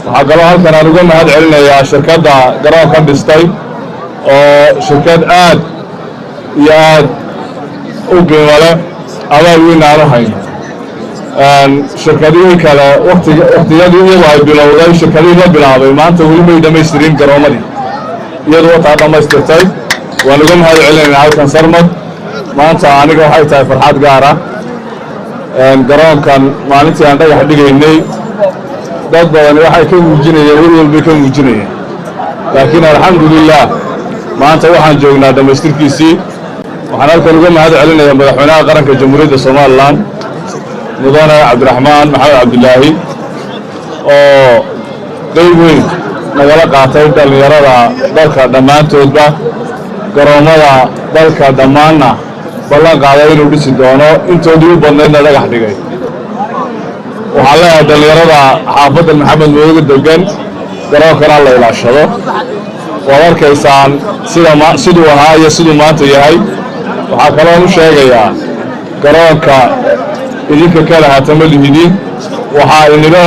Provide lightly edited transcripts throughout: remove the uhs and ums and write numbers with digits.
Waxaa kaloo halkan aan uga mahad celinayaa shirkadda garoonka dhistay, oo shirkad aad iyo aad u qiimo leh, abaal weyn aan u hayno. Shirkadihii kale watiga waktiyadii iyadu ay bilowday, shirkadihii la bilaabay maanta weli may dhammaystirin garoomadii, iyadu wataa dhammaystirtay. Waan uga mahad celinaynaa halkan Sarmad. Maanta aniga waxay tahay farxad gaar ah. Garoonkan maalintii aan dhagax dhigaynay, dad badani waxay ka muujinayeen, welwel bay ka muujinayeen, laakiin alxamdulilah, maanta waxaan joognaa dhammaystirkiisii. Waxaan halkan uga mahad celinayaa Madaxweynaha Qaranka Jamhuuriyadda Somaliland, Mudane Cabdiraxmaan Maxamed Cabdilaahi, oo qeyb weyn nagala qaatay dhallinyarada dalka dhammaantoodba, garoommada dalka dhammaanna ballan qaaday inuu dhisi doono, intoodii u badnaydna dhagax dhigay. Waxaan leeyahay dhallinyarada xaafadda Maxamed Mooge degan, garoonkana la ilaashado. Waad arkaysaan sida ma siduu ahaa iyo siduu maanta yahay. Waxaa kaloon u sheegayaa, garoonka idinka kala hatama lihidin, waxaa inila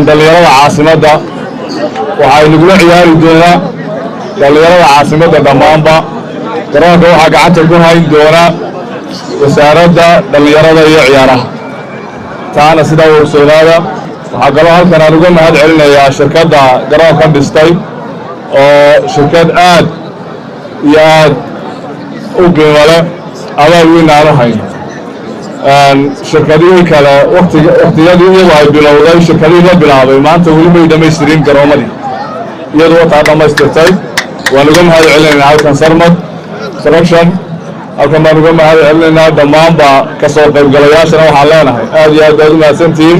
dhallinyarada caasimadda, waxaa inagula ciyaari doonaa dhallinyarada caasimadda dhammaanba. Garoonka waxaa gacanta ku hayn doona Wasaaradda Dhallinyarada iyo Ciyaaraha, taana sidaa ogsoonaada. Waxaa kaloo halkan aan uga mahad celinayaa shirkadda garoonka dhistay, oo shirkad aad iyo aad u qiimo leh, abaal weyn aan u hayno. Shirkadihii kale watiga waktiyadii iyadu ay bilowday, shirkadihii la bilaabay maanta weli may dhammaystirin garoomadii, iyadu wataa dhammaystirtay. Waan uga mahad celinaynaa halkan Sarmad Construction, halkan baan uga mahad celinaynaa. Dhammaanba ka soo qaybgalayaashana waxaan leenahay aad iyo aad baad u mahadsantihiin.